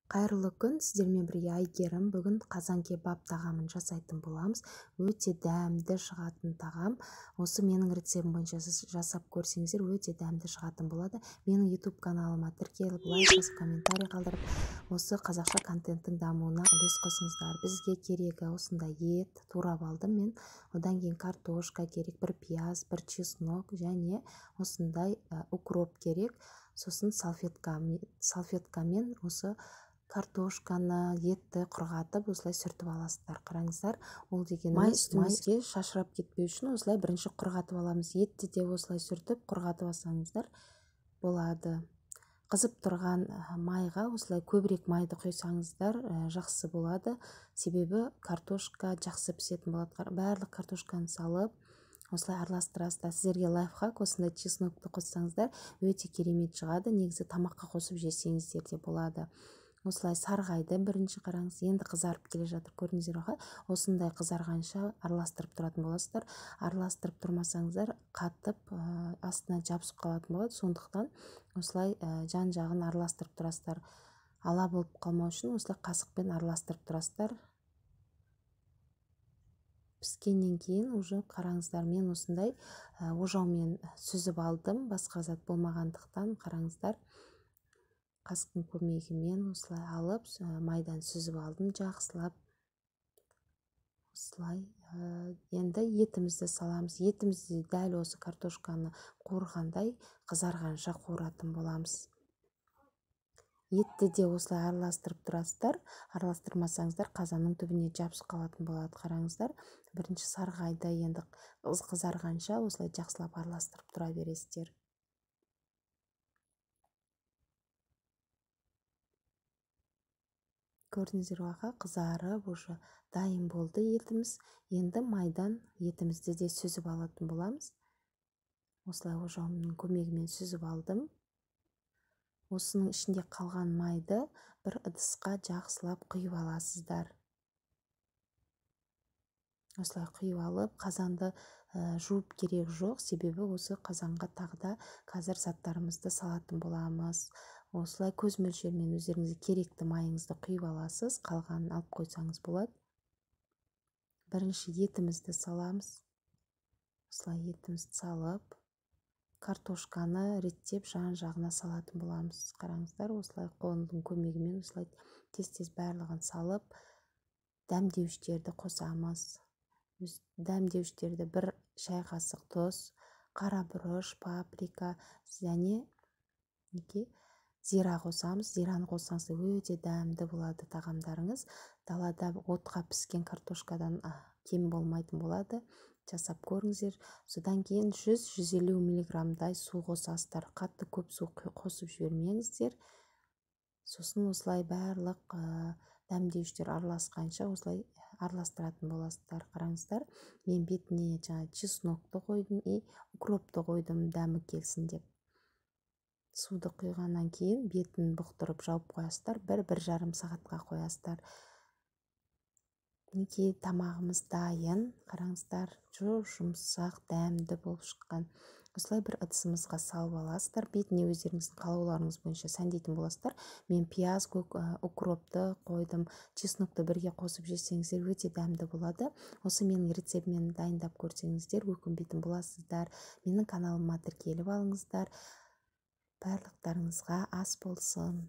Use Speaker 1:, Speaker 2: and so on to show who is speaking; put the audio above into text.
Speaker 1: Қайырлы күн, сіздермен бірге Айгерім. Бүгін қазан кебаб тағамын жасайтын боламыз. Өте дәмді шығатын тағам. Осы менің рецептім бойынша жасап көрсеңіздер, өте дәмді шығатын болады. Менің YouTube каналыма тіркеліп, лайк басып, комментарий қалдырып, осы қазақша контенттің дамуына үлес қосыңыздар. Бізге керегі осындай ет турап алдым мен. Одан кейін картошка керек, бір пияз, бір чеснок және осындай укроп керек. Сосын салфеткамен осы картошканы, етті құрғатып, осылай сүртіп аласыздар. Қараңыздар, ол дегеніміз май үстімізге шашырап кетпеу үшін осылай бірінші құрғатып аламыз. Етті де осылай сүртіп, құрғатып алсаңыздар болады. Қызып тұрған майға осылай көбірек майды құйсаңыздар жақсы болады. Себебі картошка жақсы пісетін болады. Барлық картошканы салып, осылай араластырасыздар. Сіздерге лайфхак, осындай чеснокты қоссаңыздар өте керемет шығады. Негізі тамаққа қосып жесеңіздер де болады. Осылай сарғайды бірінші, қараңыз, енді қызарып келе жатыр, көрдіңіздер ғой. Осындай қызарғанша араластырып тұратын боласыздар. Араластырып тұрмасаңыздар қатып, астына жабысып қалатын болады. Сондықтан осылай жан-жағын араластырып тұрасыздар. Ала болып қалмау үшін осылай қасықпен араластырып тұрасыздар. Піскеннен кейін уже қараңыздар, мен осындай ожаумен сүзіп алдым, басқа зат болмағандықтан. Қараңыздар, қасықтың көмегімен осылай алып, майдан сүзіп алдым жақсылап. Осылай енді етімізді саламыз. Етімізді дәл осы картошканы қуырғандай қызарғанша қуыратын боламыз. Етті де осылай араластырып тұрасыздар. Араластырмасаңыздар қазанның түбіне жабысып қалатын болады. Қараңыздар, бірінші сарғайды, енді қызарғанша осылай жақсылап араластырып тұра бересіздер. Көрдіңіздер ғой, қызарып уже дайын болды етіміз. Енді майдан етімізді де сүзіп алатын боламыз. Осылай ожауымның көмегімен сүзіп алдым. Осының ішінде қалған майды бір ыдысқа жақсылап құйып аласыздар. Осылай құйып алып, қазанды жуып керек жоқ, себебі осы қазанға тағы да қазір заттарымызды салатын боламыз. Осылай көз мөлшерімен өздеріңізге керекті майыңызды құйып аласыз, қалғанын алып қойсаңыз болады. Бірінші етімізді саламыз. Осылай етімізді салып, картошканы реттеп жан-жағына салатын боламыз. Қараңыздар, осылай қолдың көмегімен осылай тез-тез барлығын салып, дәмдеуіштерді қосамыз. Дәмдеуіштерді бір шай қасық тұз, қара бұрыш, паприка және зира қосамыз. Зираны қоссаңыз өте дәмді болады тағамдарыңыз. Далада отқа піскен картошкадан кем болмайтын болады. Жасап көріңіздер. Содан кейін 100-150 миллиграммдай су қосасыздар. Қатты көп су қосып жібермеңіздер. Сосын осылай барлық дәмдеуіштер араласқанша осылай араластыратын боласыздар. Қараңыздар, мен бетіне жаңа чеснокты қойдым и укропты қойдым, дәмі келсін деп. Суды құйғаннан кейін бетін бұқтырып жауып қоясыздар, 1-1,5 сағатқа қоясыздар. Мінекей тамағымыз дайын. Қараңыздар, жұмсақ, дәмді болып шыққан. Осылай бір ыдысымызға салып аласыздар. Бетіне өздеріңіздің қалауларыңыз бойынша сәндейтін боласыздар. Мен пияз, көк, укропты қойдым, чеснокты бірге қосып жесеңіздер өте дәмді болады. Осы менің рецептіммен дайындап көрсеңіздер, өкінбейтін боласыздар. Менің каналыма тіркеліп алыңыздар. Барлықтарыңызға ас болсын.